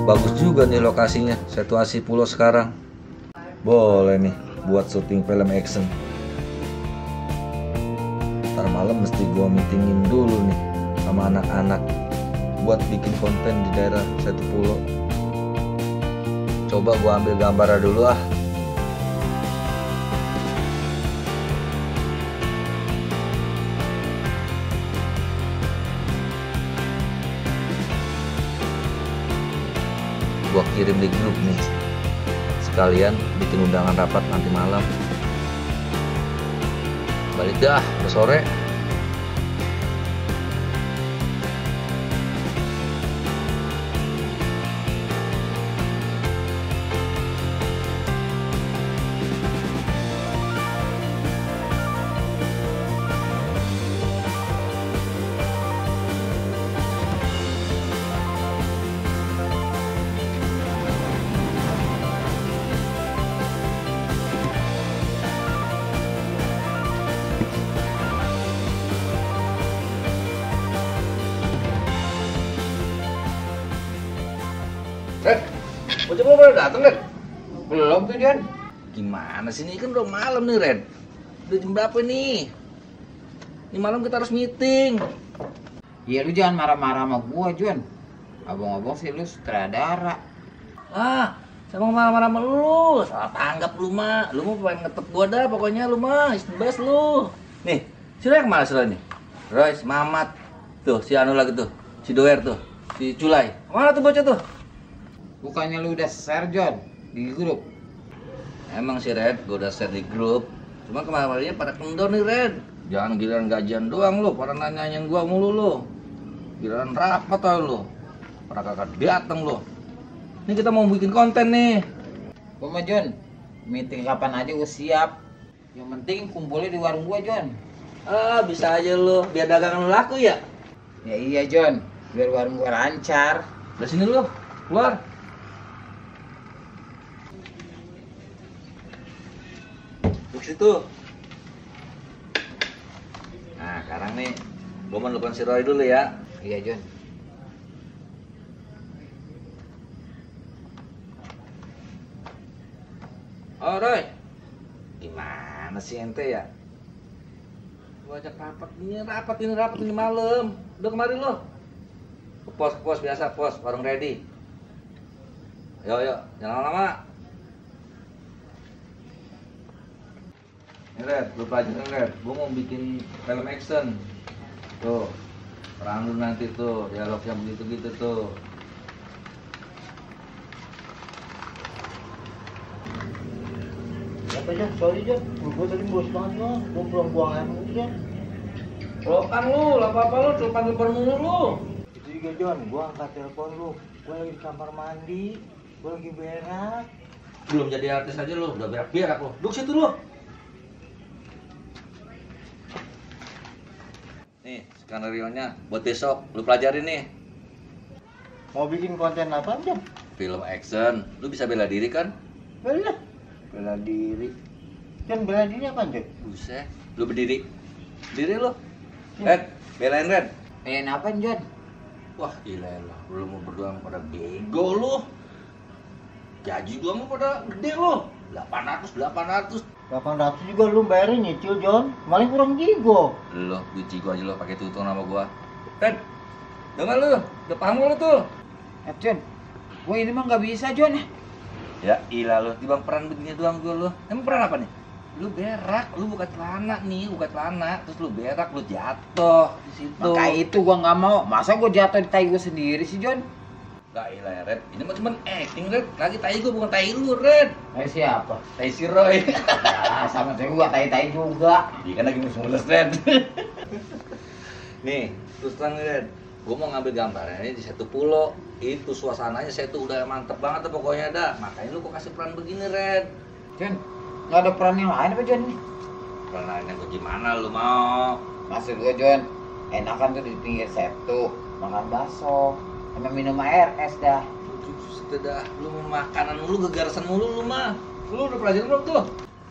Bagus juga nih lokasinya, situasi pulau sekarang. Boleh nih buat syuting film action. Ntar malam mesti gua meetingin dulu nih sama anak-anak buat bikin konten di daerah Setu Pulo. Coba gua ambil gambarnya dulu ah. Gua kirim di grup nih, sekalian bikin undangan rapat nanti malam. Balik dah, udah sore. Red, bocah belum pada dateng, Red? Belum tuh, Jan. Gimana sih, ini kan udah malam nih, Red. Udah jam berapa nih? Ini malam kita harus meeting. Iya, lu jangan marah-marah sama gua, Jon. Abang-abang sih lu sutradara. Ah, saya mau marah-marah sama lu. Salah tanggap lu, mah. Lu mau pengen ngetep gua dah, pokoknya lu mah. Is the best lu. Nih, si Roy kemana si Roy nih? Roy, si Mamat. Tuh, si Anu lagi tuh. Si Doer tuh. Si Culai. Kemana tuh bocah tuh? Bukannya lu udah share, Jon, di grup? Emang sih, Red, gua udah share di grup. Cuma kemarinnya pada kendor nih, Red. Jangan giliran gajian doang lu, pada nanyain gua mulu lu. Giliran rapat tau lu. Pada kakak dateng lu. Ini kita mau bikin konten nih. Gua mah, Jon, meeting kapan aja gua siap. Yang penting kumpulnya di warung gua, Jon. Ah, bisa aja lu, biar dagangan lu laku ya. Ya iya, Jon, biar warung gua lancar. Dari sini lu, keluar. Duduk situ. Nah, sekarang nih, gua mau nelfon si Roy dulu ya. Iya, Jon. Oh, Roy. Gimana sih ente ya? Gua ajak rapat ini malam. Udah kemarin lo. Ke pos biasa, pos warung ready. Yo, jangan lama-lama. Ini Red, lu pelajarin Red. Gua mau bikin film action. Tuh, perang lu nanti tuh, dialog yang begitu-gitu tuh. Apa Jan? Sorry Jan, gue tadi bos banget Jan, gue buang air mulu Jan. Telepon lu, apa-apa lu, telepon mulu lu. Itu juga Jan, gue angkat telepon lu, gue lagi di kamar mandi, gue lagi berak. Belum jadi artis aja lu, udah berak-berak lu. Duduk situ lu. Nih, skenario-nya buat besok, lu pelajarin nih. Mau bikin konten apa Jan? Film action, lu bisa bela diri kan? Bela diri. Jan, bela diri apa Jan? Buset, lu berdiri. Berdiri lu. Red, belain Red. Apa, Jon? Wah, gila lu mau berdua pada bego lu. Gaji gua mah pada gede lu. 800. 800 juga lu bayarin nyicil Jon, maling kurang jigo. Lu, duit gua aja lu pakai tutun sama gua. Red, dengar lu, udah paham lu tuh. Jon, gua ini mah nggak bisa, Jon. Ya ilah lu, dibang peran begini doang gua lu. Emang peran apa nih? Lu berak, lu buka celana, terus lu berak, lu jatuh di situ. Maka itu gua nggak mau. Masa gua jatuh di tai gua sendiri sih, Jon? Gak ilah ya, Red. Ini mah cuman acting, Red. Lagi tai gua bukan tai lu, Red. Tai siapa? Tai si Roy. Ya, sama saya gua tai-tai juga. Dia kan lagi mulus, Red. Nih, terus terang nih, Red. Gua mau ngambil gambarnya ini di Setu Pulo. Itu suasananya Setu udah mantep banget tuh pokoknya dah. Makanya lu kok kasih peran begini, Red. Jon, nggak ada peran yang lain apa, Jon? Peran lainnya gua gimana lu mau? Maksud gua, Jon, enakan tuh di pinggir Setu, makan bakso, sama minum air es dah. Sudah, lu mau makanan mulu, gegarasan mulu lu mah. Lu udah pelajarin belum tuh?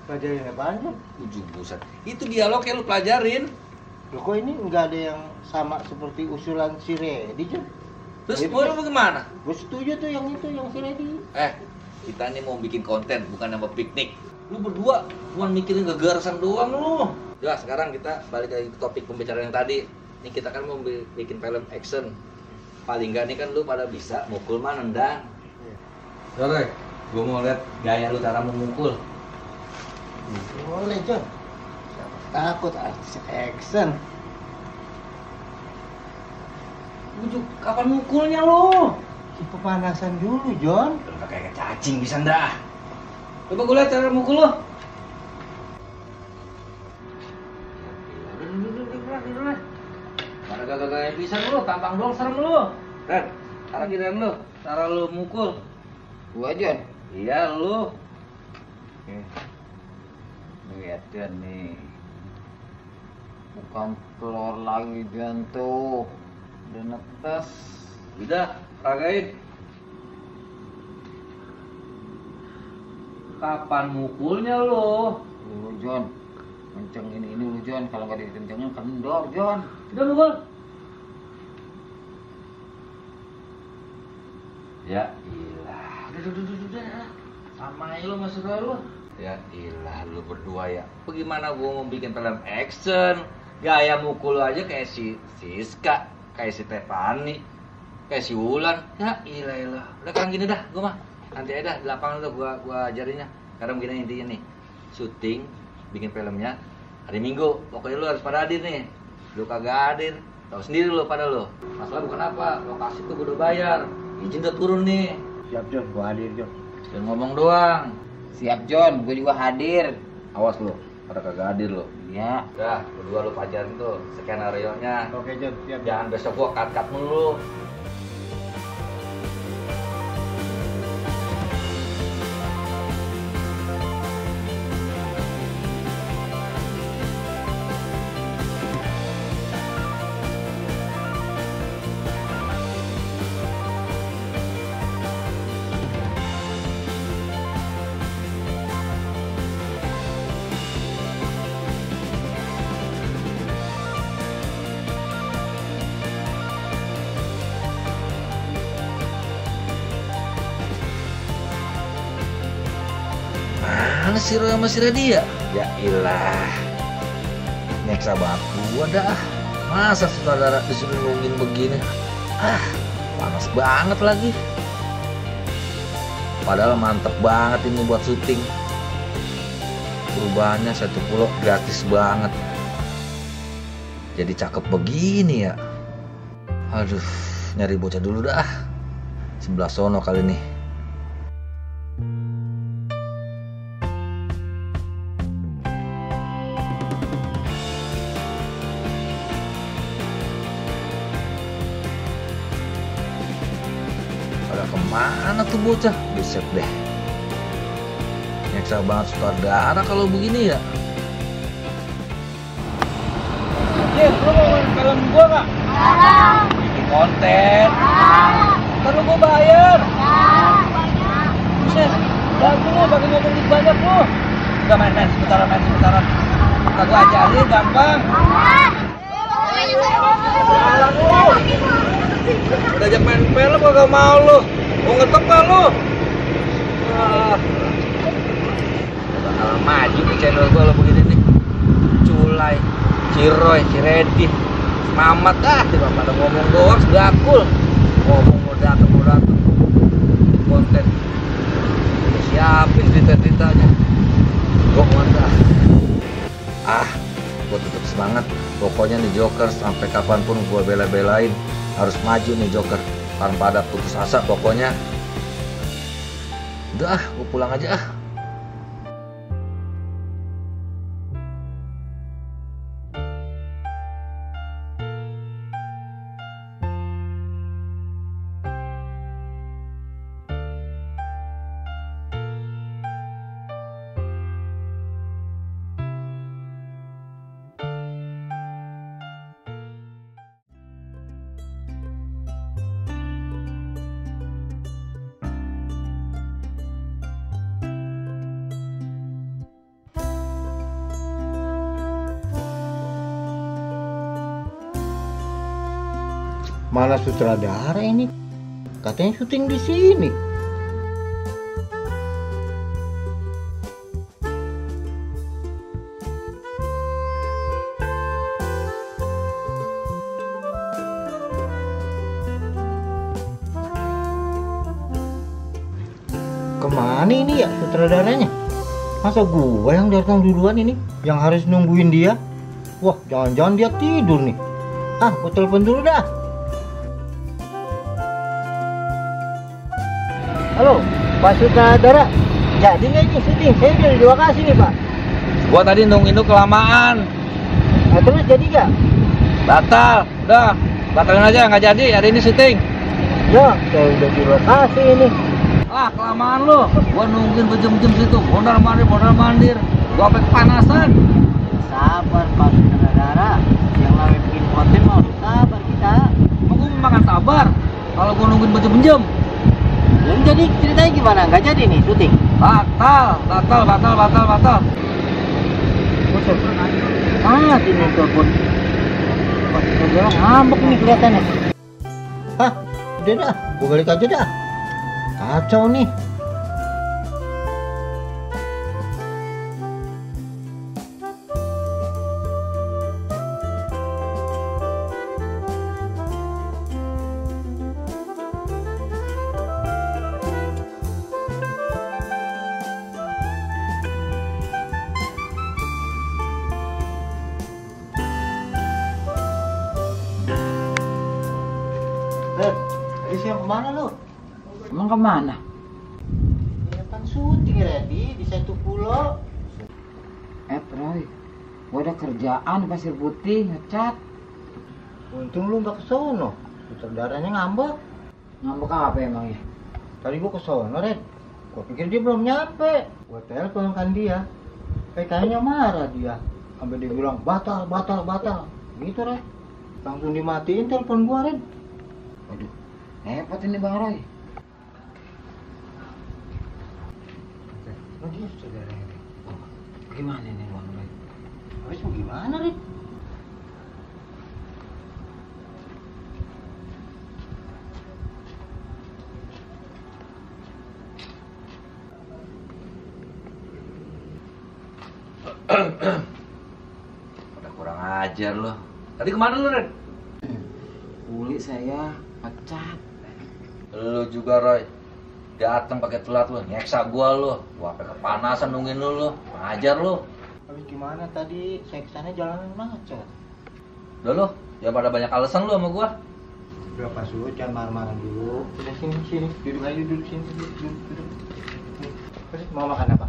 Pelajarin apaan Jan? Ujung buset. Itu dialog yang lu pelajarin. Loh kok ini nggak ada yang sama seperti usulan si Reddy Jan? Terus mau lu gimana? Gue setuju tuh yang itu, yang si Reddy. Kita nih mau bikin konten, bukan nama piknik. Lu berdua cuma mikirin gagasan doang lu. Ya, sekarang kita balik lagi ke topik pembicaraan yang tadi. Nih kita kan mau bikin film action. Paling enggak nih kan lu pada bisa mukul mah nendang. Sorry, gua mau lihat gaya lu cara memukul. Boleh, John. Takut artis action. Bujuk, kapan mukulnya lu? Pemanasan dulu, John. Udah kayak cacing bisa ndak? Coba gua lihat cara mukul lu. Mana gak bisa lu, tampang doang serem lu. Ren, sekarang giliran lu, cara lu mukul. Gua John. Iya lu. Lihat John nih. Bukan telur lagi John tuh. Udah netes. Udah, ragain. Kapan mukulnya lu? Lu John. Kencengin ini lu John. Kalau nggak dikencengin kendor John. Udah mukul. Ya ilah. Udah. Sama aja lu masuk lu. Ya ilah lu berdua ya. Bagaimana gua mau bikin film action? Gaya mukul lu aja kayak si Siska, kayak si Tepani, kayak si Wulan. Ya ilah. Udah sekarang gini dah gua mah. Nanti aja dah di lapangan tuh gua ajarinnya. Sekarang begini intinya nih. Syuting, bikin filmnya hari Minggu. Pokoknya lu harus pada hadir nih. Lu kagak hadir, tahu sendiri lu pada lu. Masalah bukan apa, lokasi tuh gua udah bayar. Izin udah turun nih. Siap, John. Gua hadir, John. Dan ngomong doang. Siap John. Gue juga hadir. Awas lu, pada kagak hadir lu. Ya. Udah, berdua lu pacarin tuh skenario-nya. Oke, John. Siap. Jangan besok gua cut-cut mulu. Mana si Roy sama si Redi ya? Ya ilah. Nyeksa banget gua dah. Masa saudara disuruh nungguin begini? Panas banget lagi. Padahal mantep banget ini buat syuting. Perubahannya 1 pulau gratis banget. Jadi cakep begini ya. Aduh, nyari bocah dulu dah. Sebelah sono kali nih. Pada kemana tuh bocah? Buset deh. Nyeksa banget sutradara kalau begini ya. Jir, lu mau main film gua gak? Bikin konten. Ntar lu gua bayar. Buset, lagu lu pakai ngomong banyak lu. Udah main sementaran. Kagak ajarin gampang. Alah lu. Udah ajak main film kagak mau lu. Mau ngetop gak lu? Bakal maju di channel gua lo begini nih. Culai, Ciroy, Ciredi, Mamat tiba pada ngomong doang segakul. Ngomong mau dateng konten. Siapin cerita-ceritanya. Gua dah. Gua tetap semangat. Pokoknya nih Joker sampai kapanpun gua bela-belain harus maju nih Joker tanpa ada putus asa pokoknya. Udah, gua pulang aja. Mana sutradara ini? Katanya syuting di sini. Kemana ini ya sutradaranya? Masa gua yang datang duluan ini, yang harus nungguin dia? Wah, jangan-jangan dia tidur nih. Ah, gua telepon dulu dah. Halo, Pak Sutradara. Jadi nggak ini syuting? Saya udah di lokasi nih, Pak. Gua tadi nungguin lu kelamaan. Nah, terus jadi nggak? Batal. Udah, batalin aja, nggak jadi. Hari ini syuting. Ya, saya udah di lokasi ini. Ah, kelamaan lu. Gua nungguin berjam-jam situ. Mondar-mandir. Gua sampai kepanasan. Sabar, Pak Sutradara. Yang lagi bikin konten mau harus sabar kita. Emang gua makan sabar kalau gua nungguin berjam-jam. Yang jadi ceritanya gimana? Nggak jadi nih syuting? Batal. Ah, ini telepon. Pak Sutradara ngambek nih kelihatannya. Hah, udah dah. Gua balik aja dah. Kacau nih. Tadi siang kemana lu? Emang kemana? Ya kan syuting ready di satu pulau. Roy, gua ada kerjaan di Pasir Putih, ngecat. Untung lu nggak kesono. Sutradaranya ngambek. Ngambek apa emang ya? Tadi gua kesono, Red. Gua pikir dia belum nyampe. Gua telepon kan dia. Kayaknya marah dia. Sampai dia bilang batal. Gitu, Red. Langsung dimatiin telepon gua, Red. Waduh, repot ini Bang Roy. Oh, dia saudaranya, Red. Gimana nih Bang Roy? Habis mau gimana, Red? Udah kurang ajar lo. Tadi kemana lu, Ren? Kulit saya pecat. Lu juga, Roy. Datang pakai telat lu, nyeksa gua lu. Gua sampai kepanasan nungguin lu. Ajar lu. Habis gimana tadi? Saya kesana jalanan macet. Udah lu, jangan pada banyak alasan lu sama gua. Udah Pak Su, jangan marah-marah dulu. Udah sini. Duduk aja duduk sini. Duduk. Terus mau makan apa?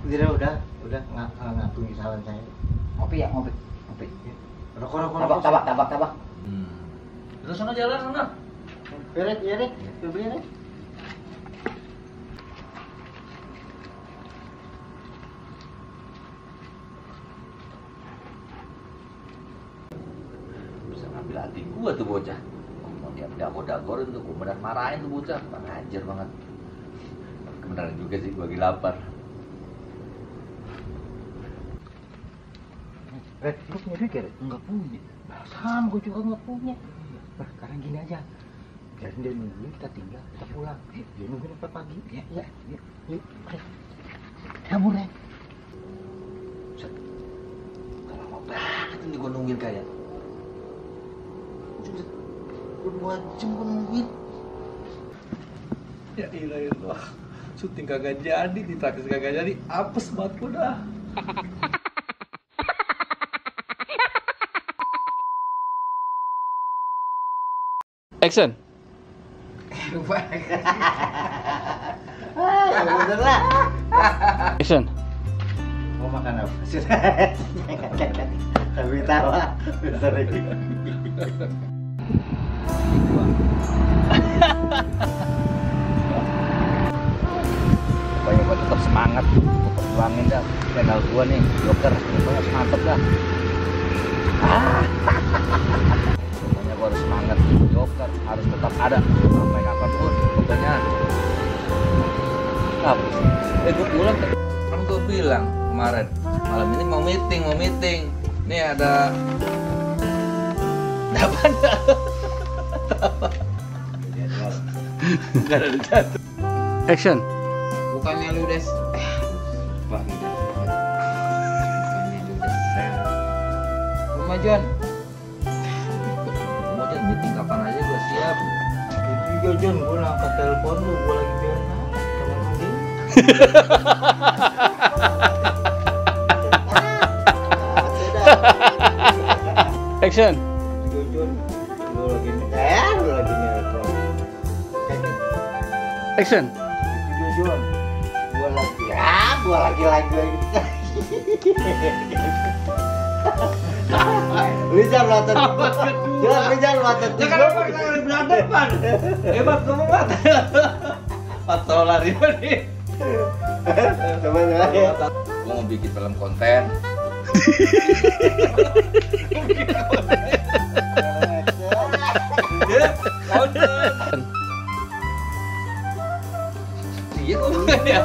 Udah ngampuni kesalahan saya. Ngopi ya, ngopi. Rokok. Tabak. Terus sana jalan sana. Beret, ya Red. Beli Red. Bisa ngambil hati gua tuh bocah. Mau dia dago-dagorin tuh, gua benar marahin tuh bocah. Kurang ajar banget. Kebenaran juga sih, gua lagi lapar. Red, lu punya duit ya, Red? Enggak punya. Sama, gue juga nggak punya. Nah, sekarang gini aja. Biarin dia nungguin, kita tinggal, kita pulang. Dia nungguin sampai pagi. Ya. Yuk, Red. Kabur, Red. Set. Udah lama banget ini gua nungguin kayak. Udah 2 jam gua nungguin. Ya ilah. Syuting kagak jadi, ditraktir kagak jadi. Apes banget gua dah. Action. Bener lah. Action. Mau makan apa? Tapi tawa. Besar lagi. Pokoknya gua tetap semangat. Gua perjuangin dah. Channel gua nih, Joker. Pokoknya mantep dah. Pokoknya gua harus semangat. Joker harus tetap ada sampai kapanpun. Pokoknya. Apa sih? Gua pulang. Kan gua bilang kemarin malam ini mau meeting. Nih ada. Apa? Enggak ada jatuh. Action. Bukannya lu udah Wah, gitu. Bukannya lu udah Rumah John. Mau jadi meeting kapan aja gua siap. Itu juga John, gue angkat telepon lu, gue lagi berenang kamar mandi. Action. Juga John, lu lagi nelpon. Action. Juga John, gue lagi lu jangan lotot. John, lu jangan lotot. Ya kenapa kita lari berhadapan? Hebat kamu mat. Atau lari nih. Teman-teman ya. Gua mau bikin film konten. Ya, konten. Iya kok bukan ya?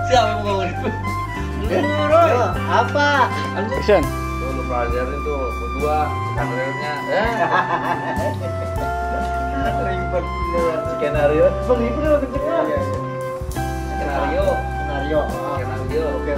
Siapa yang mau ngomong? Lu, Roy. Apa? Action. Tuh, lu pelajarin tuh berdua skenario-nya. Ribet beneran skenario. Bang, ini beneran kenceng. Skenario. Skenario. Skenario. Oke.